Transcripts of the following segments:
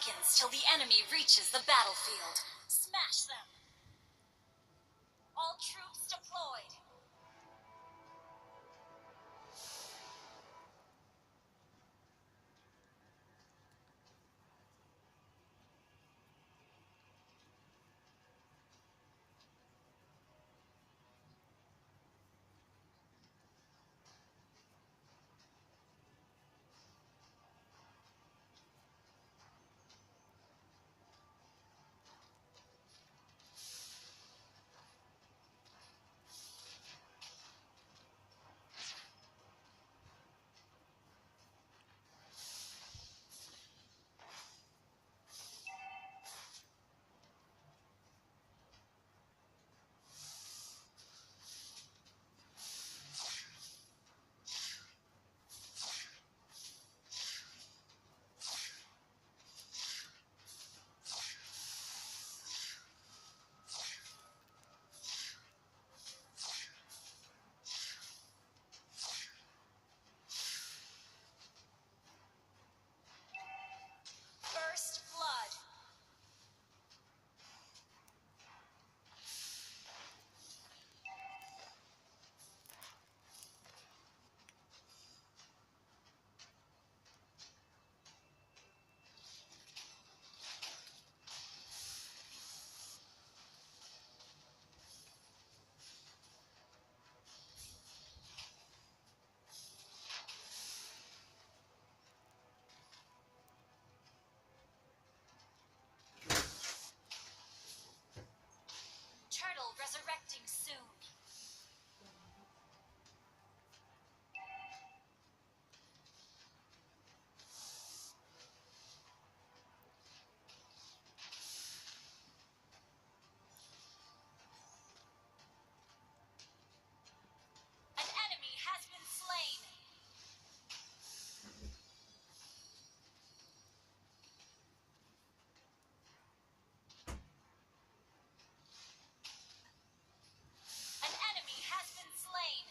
seconds till the enemy reaches the battlefield. Smash them! All troops deployed! First blood. Turtle resurrecting soon. An enemy has been slain. An enemy has been slain.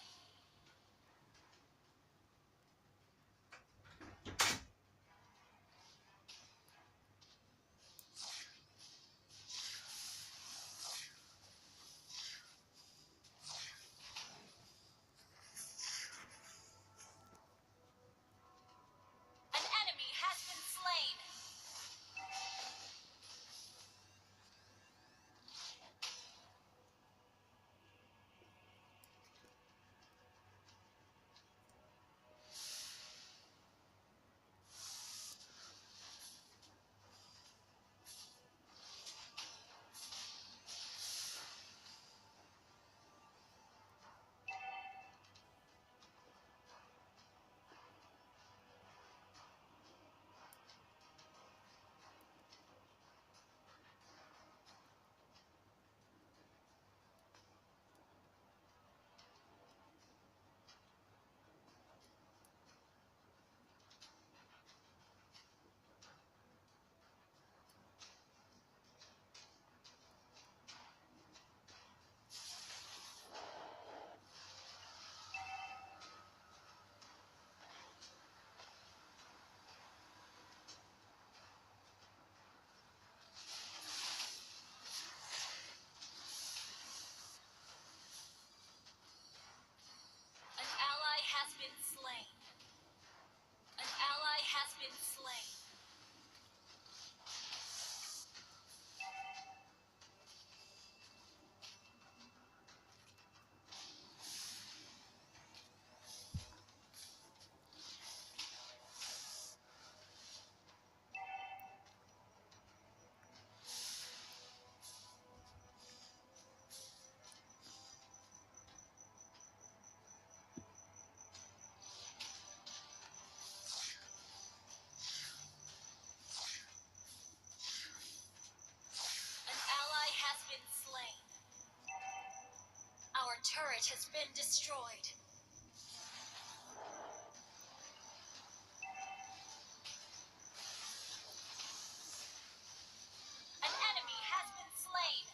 An enemy has been slain. An ally has been slain. An ally has been slain. An ally has been slain. Our turret has been destroyed. An enemy has been slain.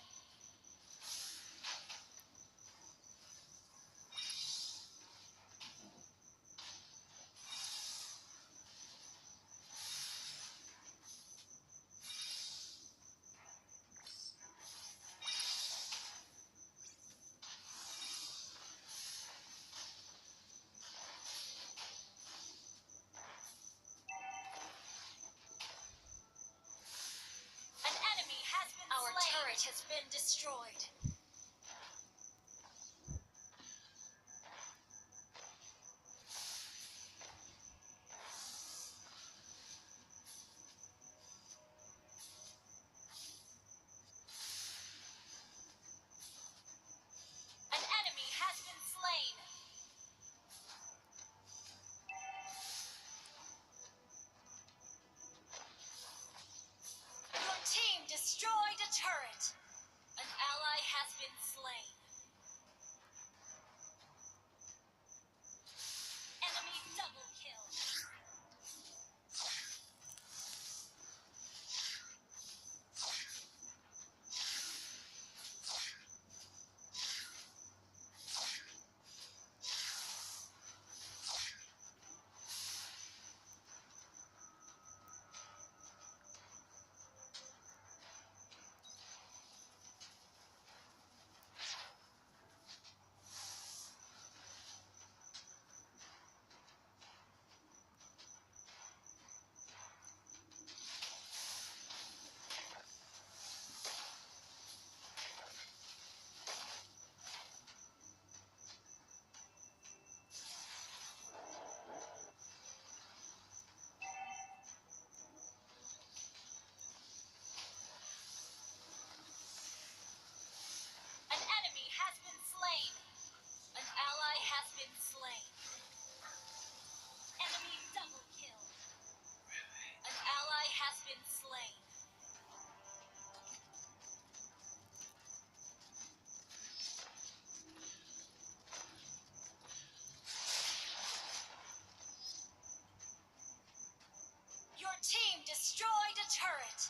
been destroyed. An enemy has been slain. Your team destroyed a turret. An ally has been slain. Enemy double kill. An enemy has been slain. An ally has been slain. Enemy double kill. An ally has been slain. Your team destroyed a turret.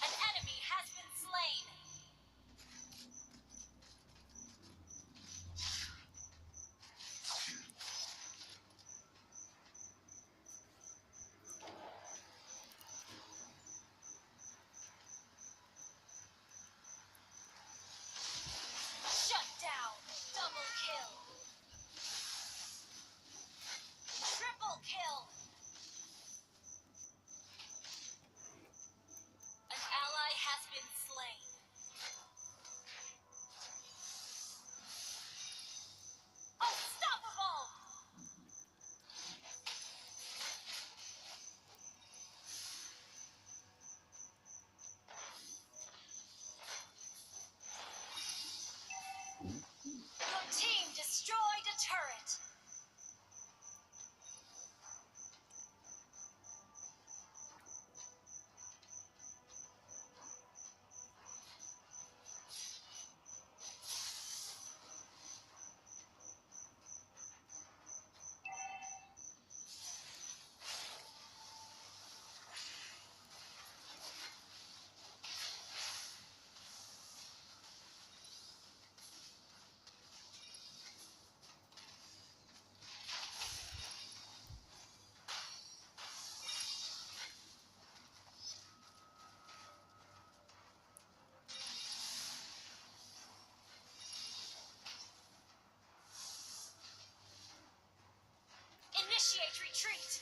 An enemy has been slain. Shut down. Double kill. Triple kill. An ally has been slain. Unstoppable. Your team destroyed a turret. Initiate retreat.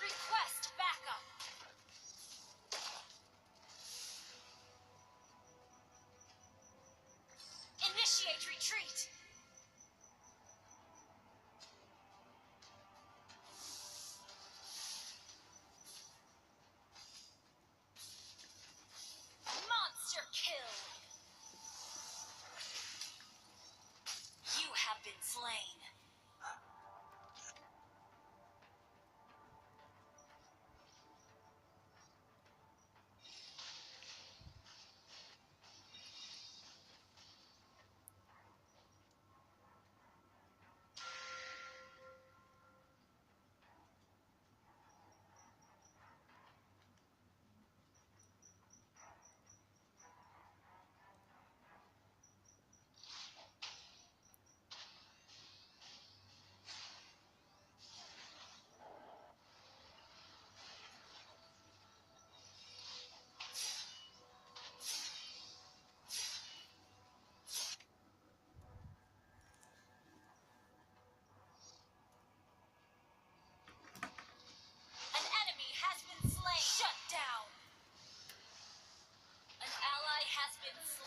Request backup. Initiate retreat. Monster kill. You have been slain.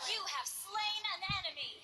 You have slain an enemy.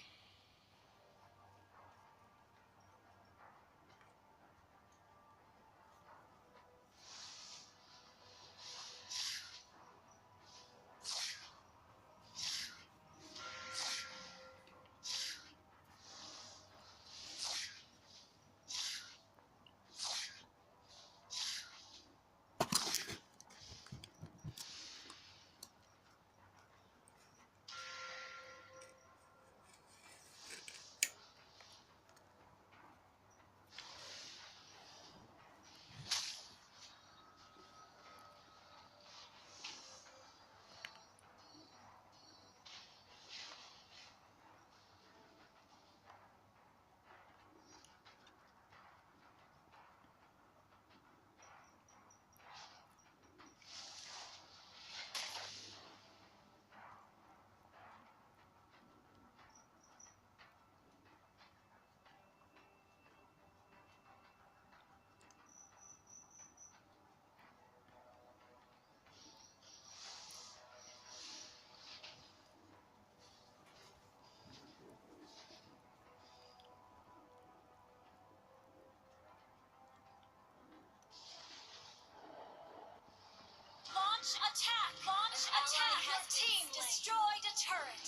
Launch attack! Launch attack! Your team destroyed a turret.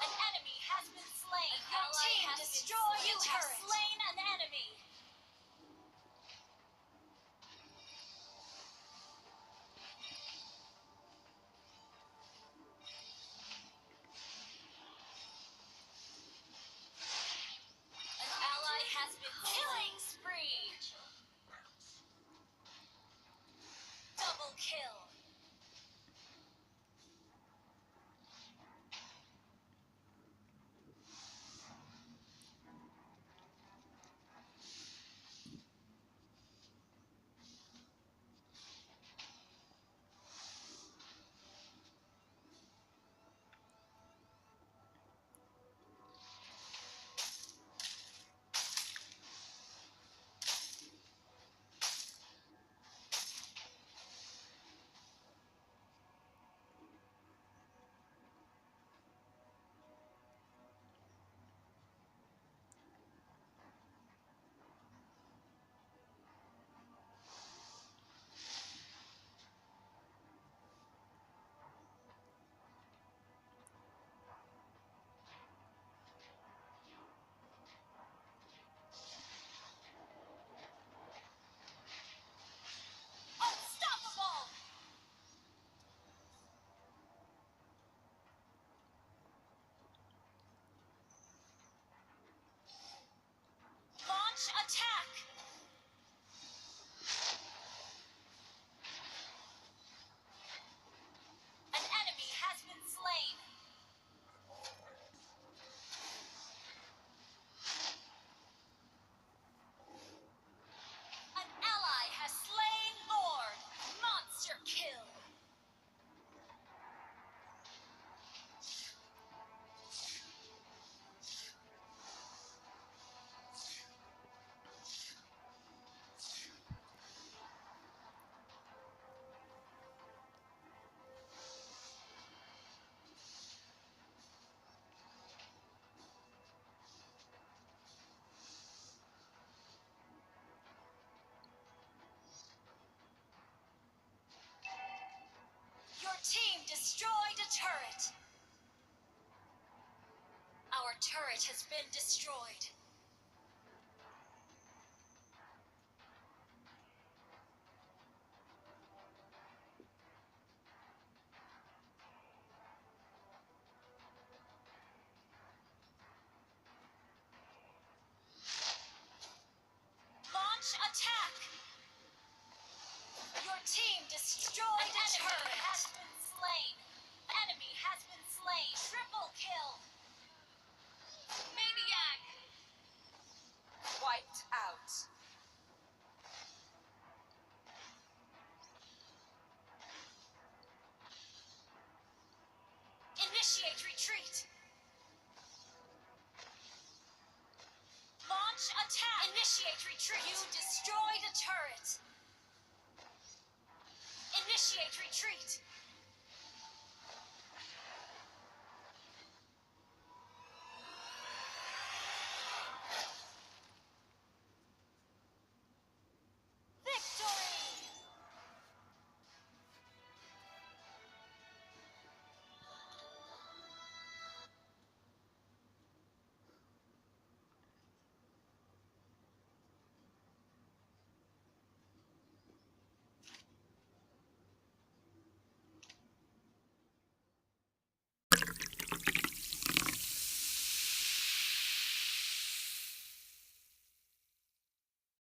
An enemy has been slain. Your team destroyed a turret. You have slain an enemy. An ally has been killing spree. Double kill. Unstoppable! Launch attack! An enemy has been slain. An ally has slain Lord. Monster kill. Your team destroyed a turret. Our turret has been destroyed. Launch attack! Your team destroyed a turret. Has been slain. Enemy has been slain. Triple kill. Maniac. Wiped out. Initiate retreat. Launch attack. Initiate retreat. You destroyed a turret. Initiate retreat.